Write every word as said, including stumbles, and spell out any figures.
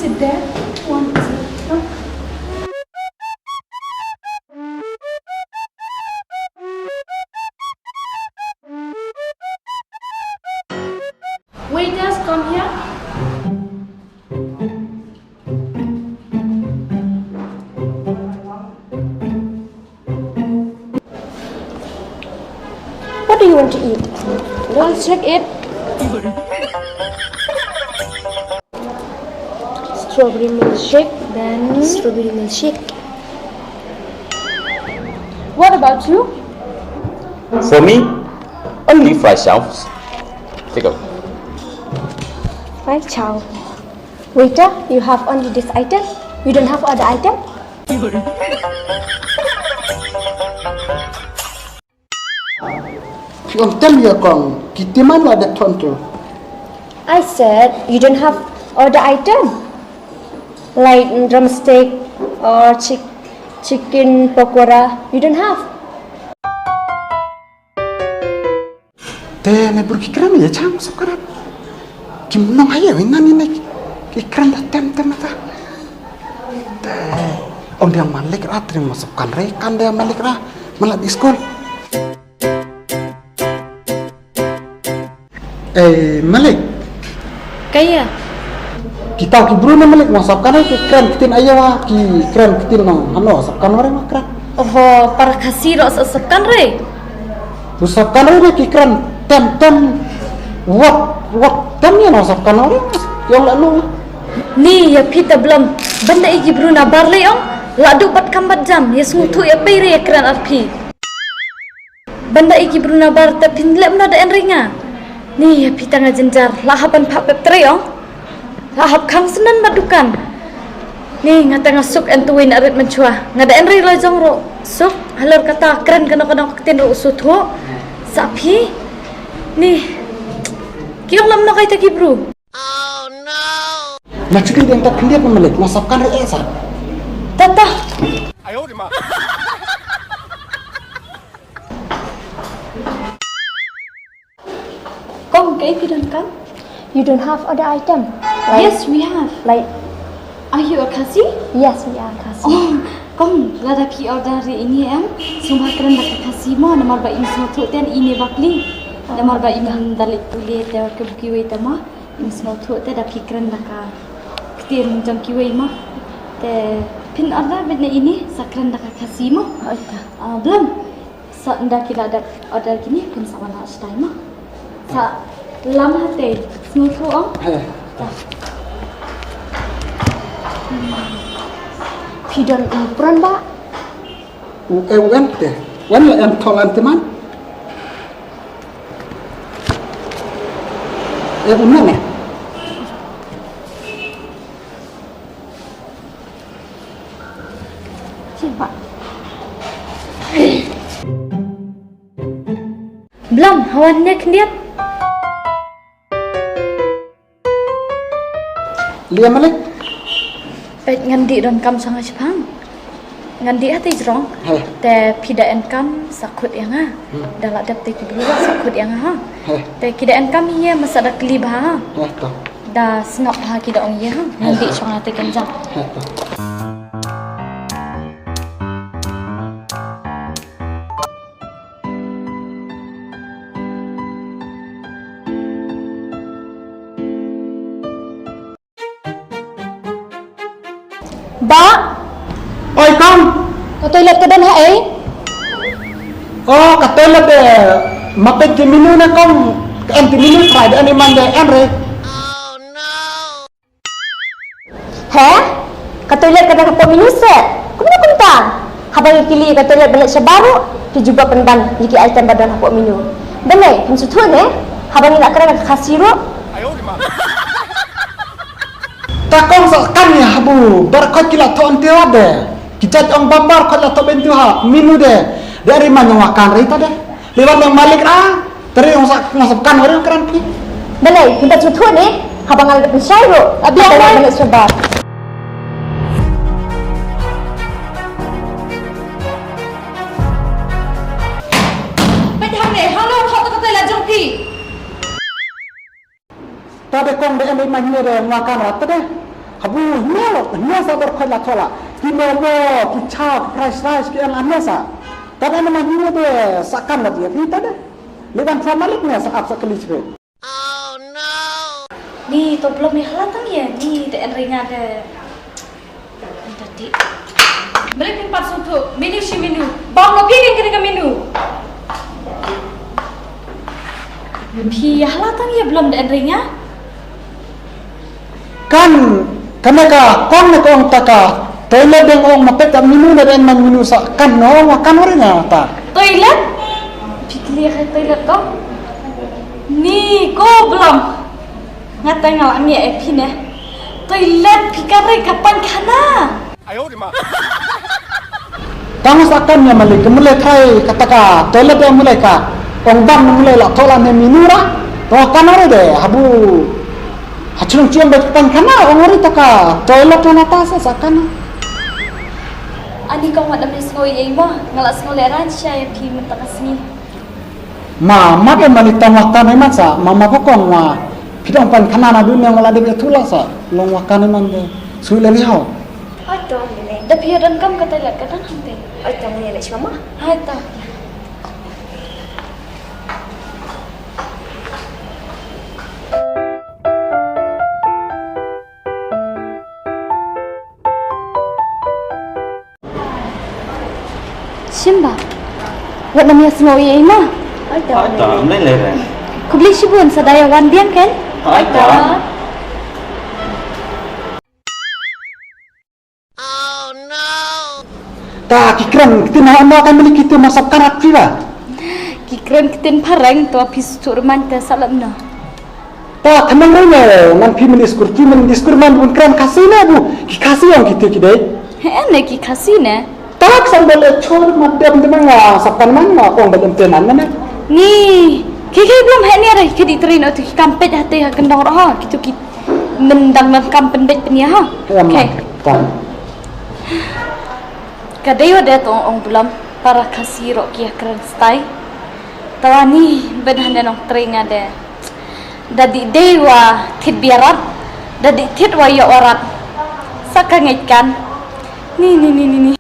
Sit there. One, two, three. Waiters, come here. What do you want to eat? I'll check it. Strawberry milkshake, then strawberry milkshake. What about you? For me, only five chows. Take out. Five chow. Waiter, you have only this item? You don't have other item? Phi ong tem ïa kong, ki timan la dep thon tu. I said you don't have other item like drumstick or chick chicken pakora. You don't have. Te me bru ki kren ïa chang sop kren. Kim nong haye wei nan ine ki kren da tem tem ta. Te ong dia malik ra tring ma sop kan re kan dia malik ra mala di skul. Eh malik. Kaya. Kita ki bru na malik ma sop kan re ki kren kitin ayawa ki kren kitin nong ano sop kan re ma kren. Oho, para Khasi ro sa sep kan re. Tu sep kan re ki kren tem tem. Wat wat tem ïa no sep kan re. Ïong la no. Ni ïa phi ta blom. Ban da i ki bru na bar le ong. La du bat kam bat jam ïa sngewthuh ïa pei re ïa kren ar phi. Ban da i ki bru na bar ta phin lem na da en re nga. Ni ïa phi ta nga jynjar la hap ban phah pep tre ong. La hap khang senen ma dukan. Ni nga ta nga suk en tuwin arit menchua. Nga da en ri la jong ro. Suk halor kata kren kano kano ka ktien ro suthu. Sa phi. Ni. Ki ong lam no kai ta ki bru. Na chukri deng ta khyndiat na malik na sap kan ri esa. Tata. Kong, kaei phi donkam? You don't have other item? Like, yes, we have. Like, are you a Khasi? Yes, we are Khasi. Oh, kong, lada phi order ri ini em, sumba kren da ka Khasi mo, namar ba ing sngewthuh ten ini bakli. Namar ba ing dalit pule te ke buki wei te mo, ing sngewthuh te da phi kren da ka ktien jong kiwei mo. Te phin order bit na ini, sa kren da ka Khasi mo. Oi ta. Ah, belum. Sa nda ki la dep order kine phin sa wan ha stai ma. Sa lam ha te sngewthuh ong. He. Ta. Phi don u pran ba? U e u en te. Wan la em thol an te man. E u nane. Ciba. Blam, hawan nek ndiat. Lia malik. Pet ngan di don kam sanga chipang. Ngan di hati jrong. Hai. Te pida en kam sakut yang ha. Hmm. Dalam dep te kibru sakut yang ha. Hai. Te kida en kam iya masa dak liba ha. Hai to. Da sngap ha ki da ong ïa ha. Ngan dih shong ha te kynjang. Ba. Oi kong. Ka toilet ka don ha ei? Oh, ka toilet de. Ma peit ki menu ne kong. Ka en ki menu try de ani man de en re. He? Ka toilet ka don hapoh menu set. Kumno kumta? Haba ngi kylli ka toilet ba leit shabar ruh, ki jubab pynban ïa ki item ba don hapoh menu. Balei, phim sngewthuh ne? Haba ngi la kren ka Khasi ruh. Ta kong sa kan ïa habu, bar khot ki la thoh ante wa de. Ki jait ong bambar khot la thoh bentu ha, menu de. De ri man ong wa kan ri ta de. Liwan ong malik ra, teri ong sa, ong sa kan wa ri ong kran pi. Balei, kita cutu ni, haba ngal de pensyai ro. Abi apa? Ngal de sebar. Peit hangne, hangno thoh ta ka toilet jong phi. Ta de kong de em ma hynne de nga kan rat ta de. Habu hynñiew, hynñiew sa bor khoit la thola. Ki momo, ki cha, ki french fries, ki ong hynñiew sa. Tad ane ma hynñiew de sa kan la dia, phi tad de. Leh ban sa malik ne sa ap sa kali chhe. Ni to blom ni hala tang ye, ni de en ringa de. Tadi. Malik phin pat suthu, menu shi menu. Bam lo phi kan kene ka menu. Phi hala tang ye blom de en ringa. Kan, kane ka, kong ne kong ta ka, toilet deng ong ma pet ta minu ne deng man minu sa, kan no, wa kan ore nga ta. Toilet? Phi kli ka toilet ko? Ni ko blom. Nga ta nga la ngi e phi ne. Toilet phi ka re ka pan khana. Tang sa kan ïa malik, ka mulai thrai kata ka toilet ïa mulai ka. Ong dam mulai la thola ne minura. To kan ore de, habu. Ha chnong chiang ba kan khana, ong ore to ka toilet na ta sa sa kan. Ani kong wat dam ni sngo ye mo, nga la sngo le ran sha ïa phi mynta ka sngi. Ma, ma de mani tang wa kan man sa, ma ma ko kong wa. Phi dang pan khana na dun ne wa la de be thula sa, long wa kan man de. Sui le riho. Ai to, ne. Da phi don kam ka toilet ka dang hangte. Ai to, ne, ne, mama. Ai to. Shimba. Wat nam ïa sngew ïa i ma. Ai ta, mlei lei re. Khublei shibun sa da ïa wan biang kan. Ai ta. Ta ki kren ktien ha no kan meli kitu ma sap karat phi ba. Ki kren ktien phareng to phi suk remind te sa lem no. Ta thamang rei ne man phi meli skur phi meli skur man bun kren Khasi ne bu ki Khasi ong kitu ki dei. He ne ki Khasi ne. Ta sam bel chor ma dem de ma nga sap kan man ma ong bel em te man ne. Ni ki ki blom he ne re ki di trin o tu ki kam pet ha te ha kendong ro ha kitu ki. Mendang mem kam pynbeit pynïaha. Em, okay. Ka dei wa dei tong ong blom para Khasi ro ki kren stai. Tawani ben hande nong tringa de. Da di dei wa thit biarat, da di thit wa yo warat. Saka ngeit kan. Ni ni ni ni ni.